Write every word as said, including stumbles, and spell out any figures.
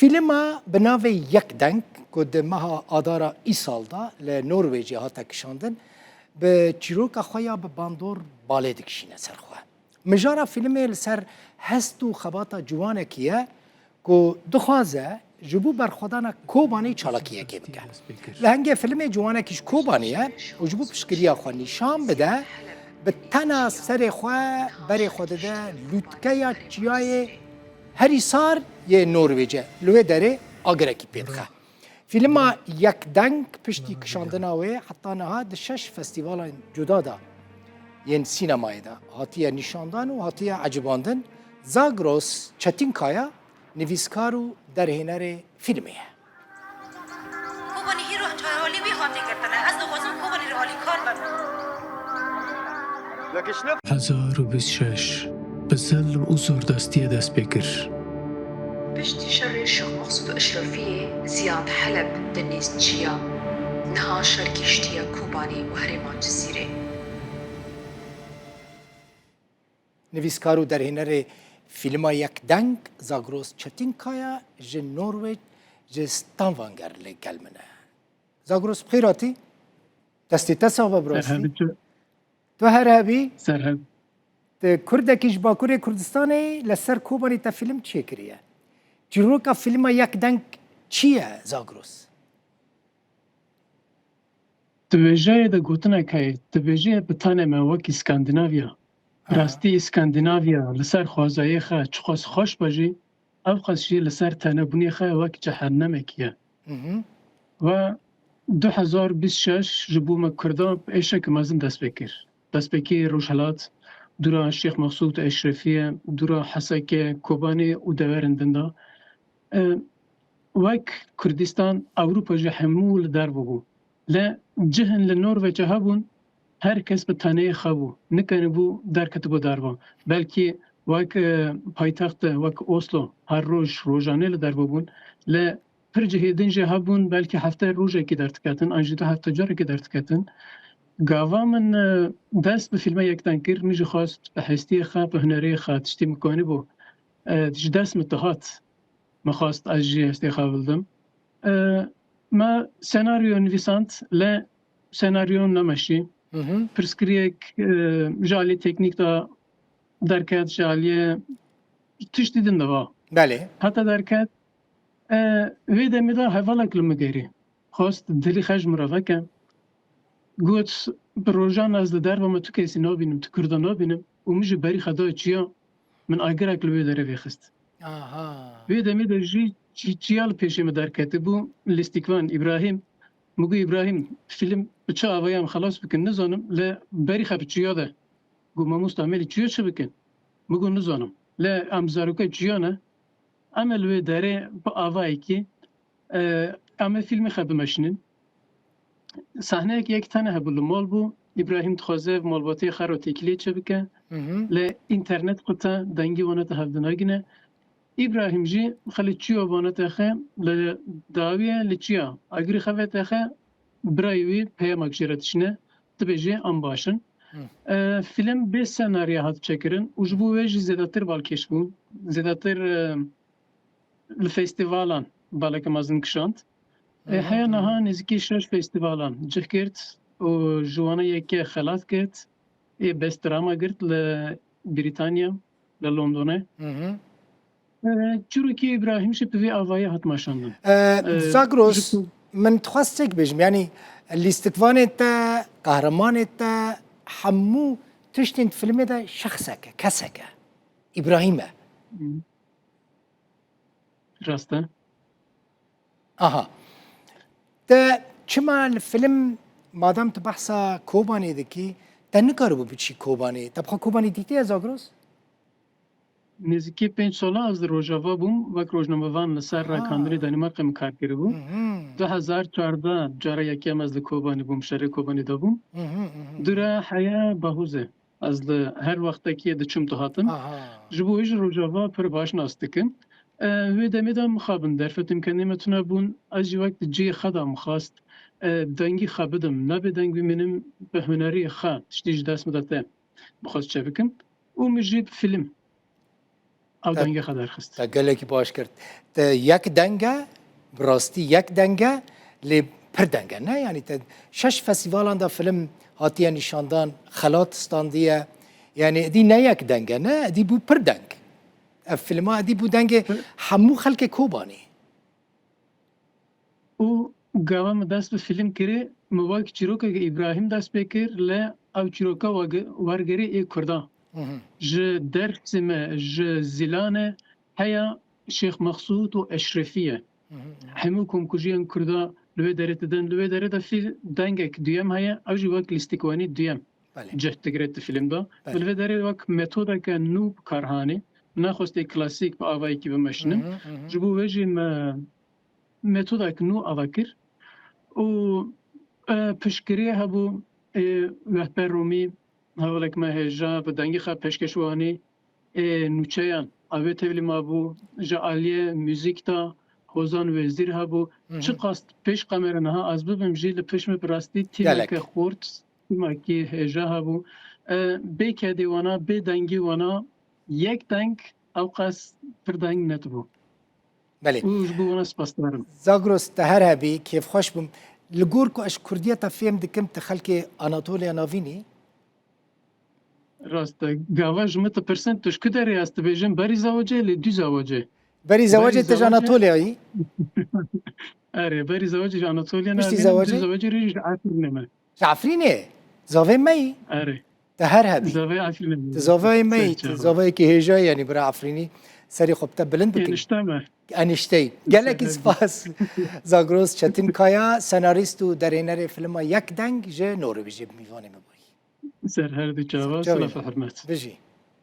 Fîlma bi navê Yek Deng ku di meha Adara îsal de li Norwêcê hate kişandin, bi çîroka xwe ya bi bandor balê dikişîne ser xwe. Mijara fîlmê li ser hest û xebata ciwanekî ye ku dixwaze ji bo berxwedana Kobanê çalakiyekê bike. Li hingê fîlmê ciwanekî ji Kobanê ye û ji bo piştgiriya xwe nîşan bide, bi tena serê xwe berê xwe dide lûtkeya çiyayê Herî sar yê Norwêc e. Li wê derê agirekî pê dixe. Fîlma Yek Deng piştî kişandina wê heta niha di şeş festîvalan cuda de yên sînemayê de hatiye nîşandan û hatiye ecibandin. Zagros Çetinkaya nivîskar û derhênerê fîlmê ye. Kobanî hîro çarehalî wî hatî girtine. Ez dixwazim Kobanî re alîkar bim. Hezar û bîst şeş bi zilm û zordestiyê dest pê kir. Piştî şerê Şêx Mexsûd û Eşrefiyê Ziyad Heleb di nêz çiya niha şer gihiştiye Kobanî û herêma Cizîrê. Nivîskar û derhênerê fîlma Yek Deng, Zagros Çetinkaya ji Norwêc, ji Stavanger li gel min e. Zagros, bi xêr hatî. Destê te sax be, bi rastî. Serhebî tu. Tu her hebî. Serheb. Tu kurdekî ji Bakurê Kurdistanê, li ser Kobanî te fîlm çêkiriye. Çîroka fîlma Yek Deng çi ye, Zagros? Di wêjeyê de gotinek heye, dibêje bi tanê me wekî Skandinavya. Aha. Rastî Skandinavya li ser xwezayê xwe çiqas xweş be jî, ew qas jî li ser tenebûnê xwe wek cehennemekî ye. Mhm. Ve du hezar bîst şeş ji bo me Kurdan bi êşeke mezin dest pê kir. Destpêkê Rojhilat, dûra Şêx Mexsûd Eşrefiye, dûra Heseke, Kobanê û deverên din de. E, wek Kurdistan, Ewropa jî hemû li derve bû. Lê cihên li Norveca hebûn, her kes bi tenê xwe bû. Nikaribû derketibû derve. Belkî wek, e, paytext, wek Oslo, her roj, rojanê li derve bûn. Lê pir cihê din jî hebûn, belkî hefte rojekî derdiketin, an jî du hefte carekî derdiketin. Gava min, e, dest bi fîlme Yek Deng kir, min jî xwest bi hestiyê xwe, bi hunerê xwe, tiştî min kanibû, e, ji dest min dihat. Min xwest ez jî hestê xwe bildim. E, me senaryo nivîsand, lê senaryo nemeşî. Hı hı. Pirsgirêk, e, ji alî teknîk de derket, ji aliyê tiştî din de va. Belê. Heta derket, e, wê demê de hevalek li min gerî. Xwest dilî xwe ji min re veke. Got, bi rojan ez li derva me tu kesî nabînim, tu Kurda nabînim û min ji berî xwe da çiya, min agirek li wê derê vêxist. Aha. Wê demê de jî çi-, çiya li pêşê min derketibû, lîstikvan Îbrahîm. Min got, Îbrahîm, fîlm bi çi avayî em xelas bikin nizanim, lê berî xwe bi çiya de. Got, mamosta, em ê li çiya çi bikin? Min got, nizanim. Lê em zarokê çiya ne. Em ê li wê derê bi avayekî, e, em ê fîlmê xwe bimeşînin. Sahneyek yek tene hebû, li mal bû. Îbrahîm dixwaze ev malbatê xwe rotêkiliyê çêbike. Hı hı. Lê înternet qut e, dengî wana te hev dinagîne. Îbrahîm jî xelê çiyo wana te xe li dawî ye, li çiya agirî xwe vete xe, birayê wî peyamek jê re dişîne, dibêje em baş in. Hı. E, fîlm bê senarya hat çêkirin û ji bo wê jî zêdetir balkêş bû. Zêdetir, e, li festîvalan baleke mezin kişand. E, heya niha nêzîkî şeş festîvalan cih girt û ji wana yekê xelat girt. Ê best drama girt li Brîtanya, li Londonê. Hı hı. E, çîrokê Îbrahîm jî bi vê avayî hat meşandin. E, e, Zagros, ji ku- min dixwest çêk bêjim, yanî lîstikvanê te, qehremanê te, hemû tiştên filmê de şexsek e, kesek e. Îbrahîm e. Hı. Rast e. Aha. Te çima li film, madem tu behsa Kobanê dikî, te nikaribû biçî Kobanê? Te bi xwe Kobanê dîtiye, Zagros? Nêzîkî pênc sala ez li Rojava bûm, wek rojnamevan li ser Ha. rakandinê Danîmarkê min kar kiribû. Mhm. Du hezar çardeh cara yekê em ez li Kobanê bûm, şerê Kobanê de bûm. Mhm, mhm, mhm. Dûra heya Bahûzê. Ez li her wextekî diçûm dihatim. Aha. Ji bo wê jî Rojava pir baş nas dikim. E, wê demê de mixabin derfetên kendê me tune bûn. Ez jî wek di cihê xwe de mixwast, e, dengî xwe bidim. Ne bê deng bimînim, bi hunerî xwe tiştî ji dest min de te mixwast çêbikim. Û min jî bi fîlm ew dengê xwe derxist. Te gelekî baş kir. Te yek deng e, bi rastî yek deng e, lê pir deng e, ne? Yanî te şeş festîvalan de film hatiye nîşandan, xelat standiye. Yanî êdî ne yek deng e, ne? Êdî bû pir deng. Ev filma êdî bû dengê hemû xelkê Kobanê. Û gava min dest bi fîlm kirî, min wek çîrokeke Îbrahîm dest pê kir, lê ew çîroka wege-, wergerî ê Kurdan. Ji Dêrsimê, ji Zîlanê heya Şêx Mexsûd û Eşrefî ye. Hemû komkujiyên Kurda li wê derê didin. Li wê derê de fî-, dengek duyem heye, ew jî wek lîstikvanî duyem cih digire di fîlm de. Belê. Min li vê derê wek metodeke nû bi kar hanî. Min nexwestê klasîk bi avayekî bimeşinim. Ji bo wê jî me metodek nû ava kir û, e, piştgiriyê hebû, ê, Wehbe Romî, hevalek me hêja bi dengê xwe pêşkêş wanî, ê, nûçeyan, ew ê tevlî mabû, ji aliyê muzîk de Hozan Wezîr hebû. Çiqas pêş kamera niha ez bibim jî li pişt min bi rastî tîmeke xurt, tîmekî hêja hebû. E, bê kedê wana, bê dengî wana, yek deng ew qas pir deng nedibû. Belê. Û ji bo wana spasdar im. Zagros, te her hebî, kêfxweş bûm. Li gor ku ez kurdiyeta fêm dikim, tu xelkê Anatoliya Navîn î? Rast e. Gava ji min tu pirsin, tu ji ku derê ez dibêjim, berî zewacê, lê dû zewacê. Berî zewacê te ji Anatoliya yî? Erê, berî zewacê ji Anatoliya Navîn im, dû zewacê rê jî ji Efrînê me. Ji Efrînê? Zavê me yî? Erê. Te her hebî. Zavê Efrînê. Tu zavayê me yî, tu zavayekî hêja yî, yanî bira Efrînî serê xwe bi te bilind bikin. Enişte me. Enişte yî. Gelekî spas. Zagros Çetinkaya, senarîst û derênerê filma Yek Deng ji Norwêjê bi mîvanê me bûyî. Ser her du çava, silav û hurmet. Bijî.